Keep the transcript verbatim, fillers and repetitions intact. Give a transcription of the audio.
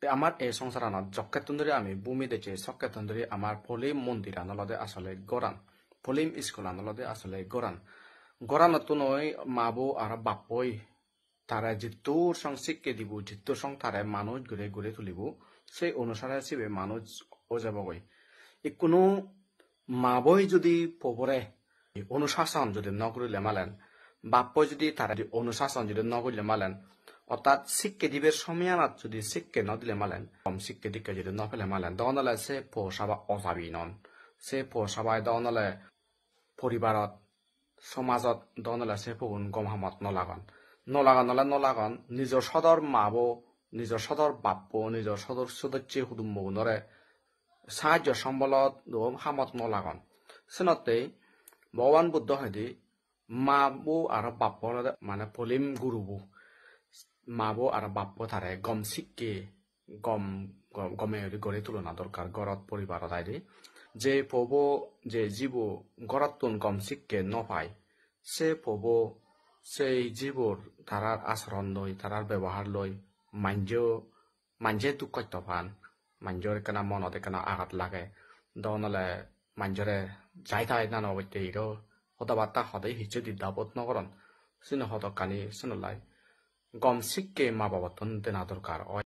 Te amar ei songsaranot jokkettun dhuri ami bhumi dejje, sokkettun dhuri amar polim mondiran olode asole goran, polim iskulan olode asole goran. Goranottun oi mabo aro bappoi tare jittur song sikke dibo, jittur song tare manuj guri guri tulibo, sei onusare sibe manuj oi jabogoi. Ikkunu maboi judi pobore onusason judi no gurile malen, bappoi judi tare judi onusason judi no gurile malen, ortat sikke diber somoyanot judi sikke no dile malen, gom sikke dikke judi no pele malen, dogon ole se po saba ojabi non. Se po sabai dogon ole poribarot, somajot dogon ole se pogun gom hamot no lagon. No lagon ole no lagon, nijor sodor mabo, nijor sodor bappo, nijor sodor sodosse hudummogunore sahajjo sombolot do hamot no lagon. Senottei Bhogoban Buddho hoide mabo aro bappo olode mane polim gurubo. Mabo aro bappo tare gom sikke, gom, gom, gome guri gori tulona dorkar gorot poribarot aide. Je pobo, je jibo gorottun gom sikke no pai, se pobo sei jibor tarar asoron loi, tarar bebohar loi manjo, manje duk hosto pan, manjor ekkena monot ekkena agat lage. Dogon ole manjore jai tai nana obotte iro hoda batta hode hicchu didda bod no goron. Sini hodokkani senolai gom sikke ma babottun dena dorkar oi.